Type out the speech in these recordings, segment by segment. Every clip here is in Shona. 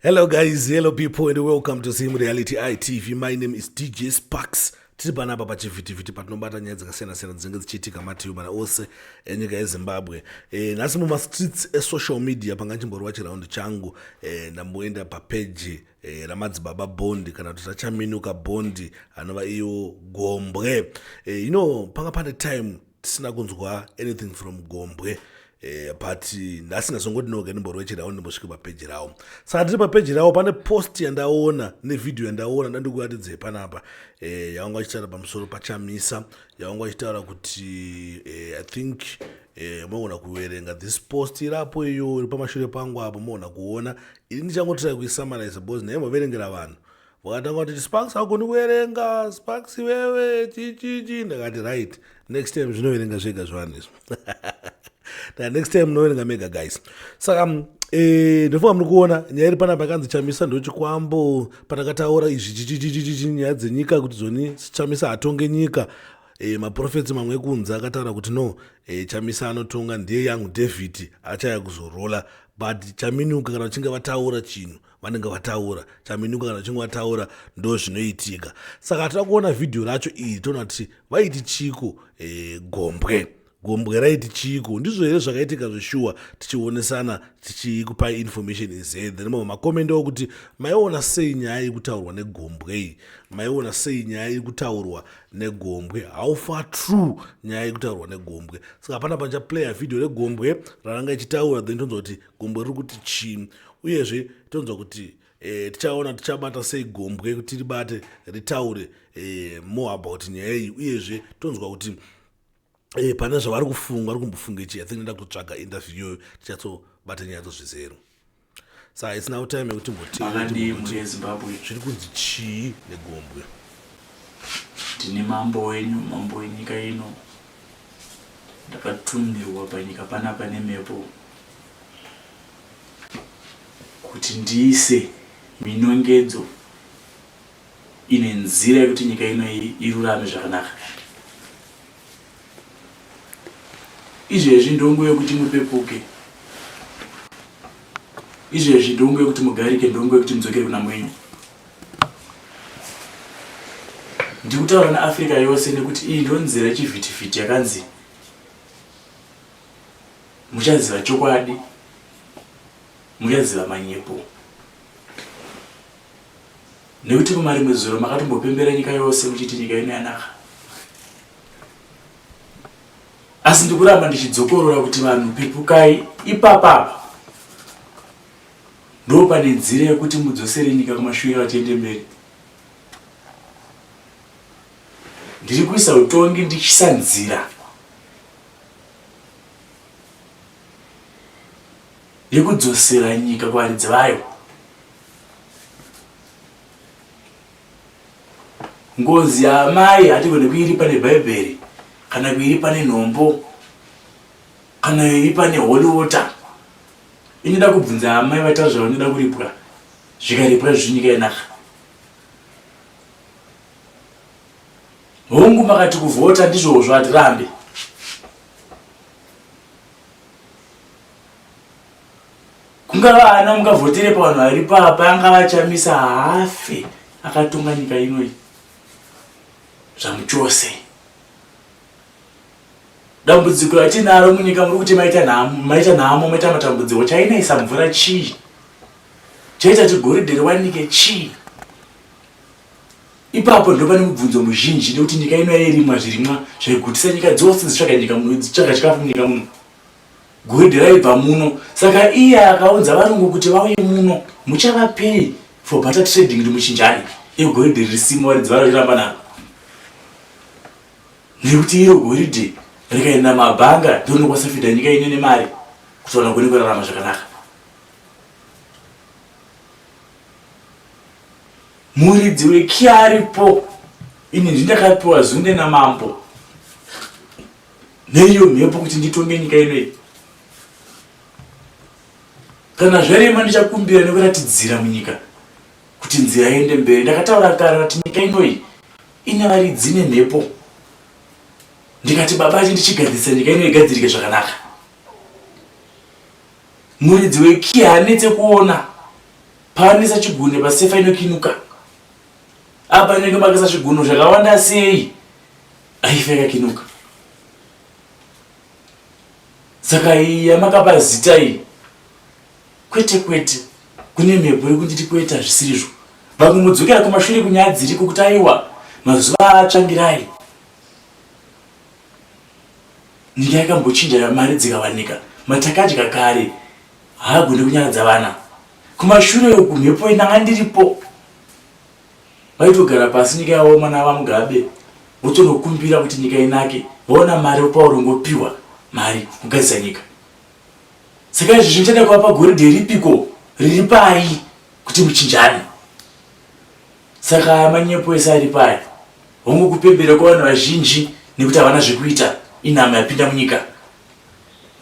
Hello guys, hello people and welcome to Zim Reality ITV. My name is DJ Sparks. Tiri panapa pachivhitivhiti patinobata nyaya dzakasiyana siyana dzinenge dzichiitika mativi mana ose enyika yeZimbabwe. E, nhasi mumastreets esocial media panga chimborova chiraundi changu e, ndamboenda papeji e, ramadzibaba Bond kana kuti rachaminuka Bond anova iyo Gombwe. E, you know panga pane time tisina kunzwa anything from Gombwe eh, but nhasi ndazongoti noke ndimborove chirawo ndimbosvike papeji rawo. Saka tiri papeji rawo pane post yandaona nevhidhiyo yandaona ndandikuratidze panapa eh, yavanga vachitaura pamusoro paChamisa, yavanga vachitaura kuti eh, I think eh, mogona kuverenga this post irapo iyo iri pamashure pangu apo, mogona kuona ini ndichangotirai kuisamarize because ndaimboverengera vanhu vakatanga kuti Sparks haugoni kuverenga, Sparks wewe chichichi. Ndakati right, next time zvinoverenga zvega zvanhu izvo. Next time munoverenga mega guys. Saka ndofunga muri kuona nyaya iri panapa yakanzi Chamisa ndochikwambo patakataura izvi chichichichichi nyaya dzenyika kuti zoni Chamisa hatonge nyika. Maprofetsi mamwe ekunze akataura kuti no, Chamisa anotonga, ndiye young David achaya kuzorola. But Chaminuka kana vachinge vataura chinhu vanenge vataura, Chaminuka kana vachinge vataura ndo zvinoitika. Saka toda kuona vhidhiyo racho iri, toona kuti vaiti chiko Gombwe. Gombwe raiti chiko, ndizvo here zvakaitika zveshuwa? Tichionesana, tichikupai information izere, then mamwe makomendewo kuti maiona sei nyaya iri kutaurwa neGombwe iyi, maiona sei nyaya iri kutaurwa neGombwe, how far true nyaya iri kutaurwa neGombwe. Saka hapana pandichaplaya vhidhiyo reGombwe raranga ichitaura, then tonzwa kuti Gombwe riri kuti chii, uyezve tonzwa kuti tichaona tichabata sei Gombwe kuti ribate ritaure more about nyaya iyi, uyezve tonzwa kuti pane zvavari kufunga, vari kumbofunga ichi. I think ndoda kutsvaga interview iyoyo, tichatzobata nyaya dzozvizero. Saka it's now time yekuti Makadii mhuri yeZimbabwe? Zviri kunzi chii neGombwe? Ndini mambo wenyu, mambo wenyika ino. Ndakatumirwa panyika panapa nemhepo kuti ndiise minongedzo ine nzira yekuti nyika ino irurame zvakanaka. Izvezvi ndonguva yekuti mupepuke, izvezvi ndonguva yekuti mugarike, ndonguva yekuti mudzokere kuna mwenyu. Ndiri kutaura neAfrica yose nekuti iyi ndo nzira yechivhitivhiti yakanzi muchaziva chokwadi, muchaziva manyepo. Nekuti kumarimwe zuro makatombopembera nyika yose muchiti nyika ino yanaka, asi ndikuramba ndichidzokorora kuti vanhu pepukai. Ipapapa ndo pane nzira yekuti mudzosere nyika kumashure vatiende mberi. Ndiri kuisa utongi ndichisa nzira yekudzosera nyika kuvaridzi vayo. Ngozi yaamai hatigone kuiripa nebhaibheri kana kuiripa nenhombo kana iripa neholy water. Inoda kubvunza amai vataura zvavanoda kuripwa, zvikaripwa izvi nyika yanaka. Hongu, makati kuvhota ndizvozvo, hatirambe. Kungava ana mungavhotere pavanhu vari papa, angava Chamisa haafe akatonga nyika ino iyi zvamuchose. Dambudziko ratinaro munyika, muri kuti maita nhamo, maita nhamo, maita matambudziko, chainaisa mvura chii? Chaita kuti goridhe riwanike chii? Ipapo ndo pane mubvunzo muzhinji, nekuti nyika ino yairimwa zvirimwa zvaigutisa nyika dzose dzitsvaga nyika muno, dzitsvaga chikafu munyika muno. Goridhe raibva muno. Saka iye akaunza varungu kuti vauye muno, muchavapei for barter trading kuti muchinjane? Iyo goridhe risimo, varidzi varo vachiramba naro. Nekuti iro goridhe rikaenda mabhanga ndorinokwanisa kufidha nyika ino nemari kuti vanhu vagone kurarama zvakanaka. Muridzi wekiya aripo, ini ndindakapiwa zunde namambo neiyo mhepo kuti nditonge nyika ino iyi. Kana zvarema ndichakumbira nekuratidzira munyika kuti nzira iende mberi. Ndakataura kare kuti nyika inoyi ine varidzi nemhepo, ndikati baba achi ndichigadzirisa nyika ino igadzirike zvakanaka. Muridzi wekiya hanetse kuona. Paanoisa chigunwe pasefa inokinuka. Apa inenge makaisa zvigunwe zvakawanda sei haifa yakakinuka. Saka iyi yamakapa zita iyi kwete kwete kune mhepo iri kunditi kwete hazvisirizvo. Vamwe modzokera kumashure kunyaya dziriko kuti aiwa mazuva atsvangirai nyika yakambochinja mari dzikawanika matakadya kare haagone kunyaradza vana kumashure uku mhepo inanga ndiripo vaitogara pasi nyika yaoma navamugabe votonokumbira kuti nyika inake vaona mari vopa urongopiwa mari kugadzisa nyika saka izvi zvinotenda kuvapa goridhe ripiko riri pai kuti muchinjane saka aya manyepo ese ari pai hongu kupembera kwavanhu vazhinji nekuti havana zvekuita inhamo yapinda munyika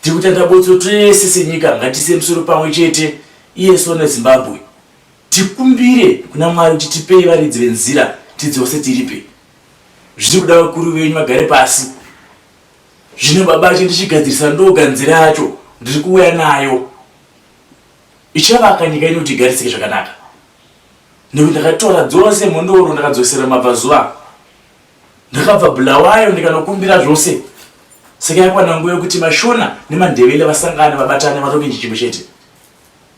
Tiri kutanda botso tese senyika ngatiise musoro pamwe chete iye sona Zimbabwe tikumbire kuna Mwari kuti tipei varidzi venzira tidzose tiripe zviri kuda vakuru venyu vagare pasi zvino baba acho ndichigadzirisa ndoga nzira yacho ndiri kuuya nayo ichavaka nyika ino kuti igarisike zvakanaka nekuti ndakatora dzose mhondoro ndakadzosera mabvazuva Ndakabva Bulawayo ndikanokumbira zvose. Saka yakwana nguva yekuti maShona nemaNdebele vasangane vabatane vatonge chimwe chete.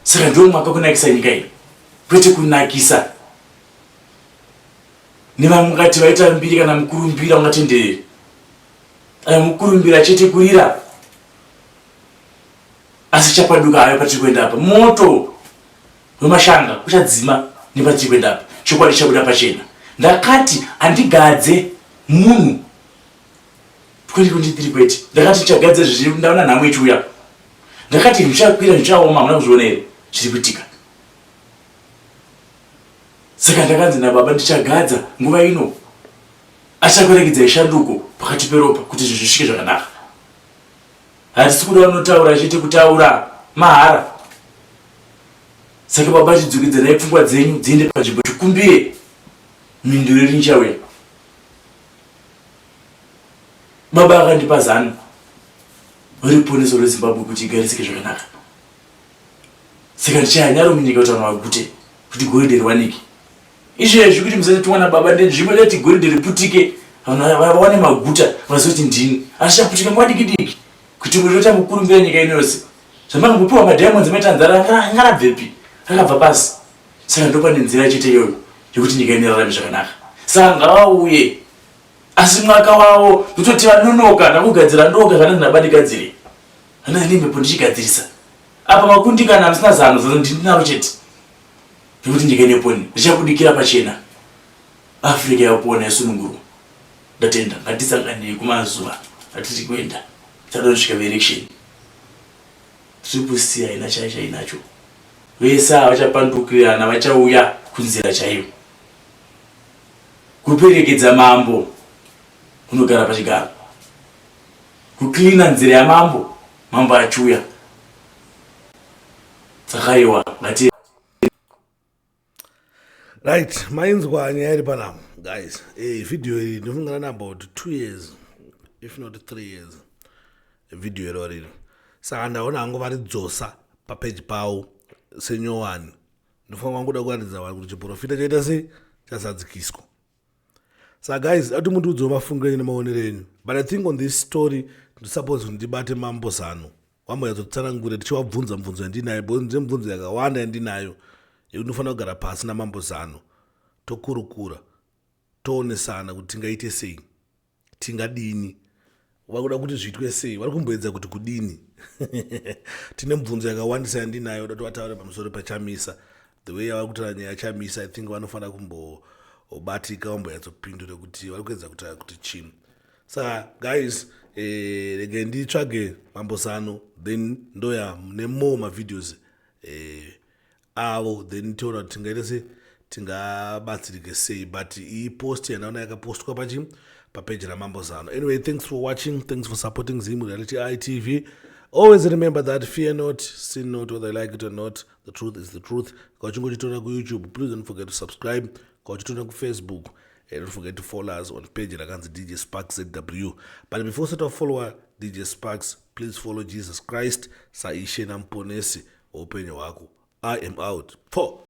Saka ndiwo mwaka kunakisa nyika iyi. Kwete kunakisa nevamwe ungati vaita mbiri kana mukurumbira ungatenderere. Aya mukurumbira chete kurira. Asi chapanduka hayo patiri kuenda apa. Moto wemashanga uchadzima nepatiri kuenda apa chokwadi chabuda pachena ndakati handigadze munhu 2023 kwete ndakati chagadze zviri ndaona nhamo ichiuya ndakati zvichakwira zvichaoma hamuna kuzviona here zviri kuitika saka ndakanzi nababa ndichagadza nguva ino achakurekidzai shanduko pakati peropa kuti zvinhu zvisvike zvakanaka Hatisi kuda unotaura chete kutaura mahara. Saka baba chidzokedzerai pfungwa dzenyu dziende panzvimbo tikumbire mhinduro iri nichauya. Baba akandipa zano reruponeso rweZimbabwe kuti igarisike zvakanaka. Saka ndichaya nyaro munyika kuti vanhu vagute kuti goridhe riwanike. Izvezvi kuti musati tiwana baba ndenzvimbo ida kuti goridhe riputike vanhu vawane maguta vazive kuti ndini asi chaputika nguva diki diki kuti murota mukurumbira nyika ino yose zvamangopiwa madiamonds maita nzara angarabvepi rakabva pasi saka ndopane nzira chete iyoyo yekuti nyika ino irarame zvakanaka saka ngavauye asi mwaka wavo ndototi vanonoka ndakugadzira ndoga kana ndinabadigadzire hana nemhepo ndichigadzirisa apa makundikana musina zano zano ndinaro chete Nekuti nyika ineponi richabudikira pachena Africa yapona yasunungurwa. Ndatenda ngatisanganei kumazuva atiri kuenda tichada veelection. Triple C haina chai chainacho. Vese ava vachapandukirana vachauya kunzira chaiyo. Kuperekedza mambo kunogara pachigaro. Kucleana nzira yamambo mambo achiuya. Dzakaiwa ngati Right, mainzwa nyaya iri panapa guys. Eh, video iyi ndinofunga na about 2 years if not 3 years. Video iro riri. Saka ndaona hangu varidzosa papeji pavo senyowani. Ndofunga vanguda kuratidza vanhu kuti chiprofita chaita sei chazadzikiswa. Saka guys, ati mundiudzewo mafungiro enyu nemaonero enyu. But I think on this story ndisuppose kuti ndibate Mambo Zano. Vamboyatsotsanangure tichivabvunza mibvunzo yandinayo because ndine mibvunzo yakawanda yandinayo yekuti ndinofanira kugara pasi naMambo Zano tokurukura toonesana kuti tingaite sei tingadini vakuda kuti zviitwe sei vari kumboedza kuti kudini tine mibvunzo yakawandisa yandinayo da kuti vataure pamusoro pachamisa the way yavari kutaura nyaya yachamisa i think vanofanira kumbobatika vamboyatsopindure kuti vari kuedza kutaura kuti chii saka guys eh, regai nditsvage mambo zano then ndoya nemore mavideos eh, avo then toona kuti tingaita se tingabatsirike sei but iyi post yandaona yakapostwa pachi papeji ramambo zano anyway thanks for watching thanks for supporting zim reality itv always remember that fear not sin not whether you like it or not the truth is the truth kauchingochitora kuyoutube please don't forget to subscribe kauchitora kufacebook And don't forget to follow us on page rakanzi DJ Sparks ZW. But before usati wafollowa DJ Sparks, please follow Jesus Christ saishe namuponesi weupenyu hwako. I am out. Pho!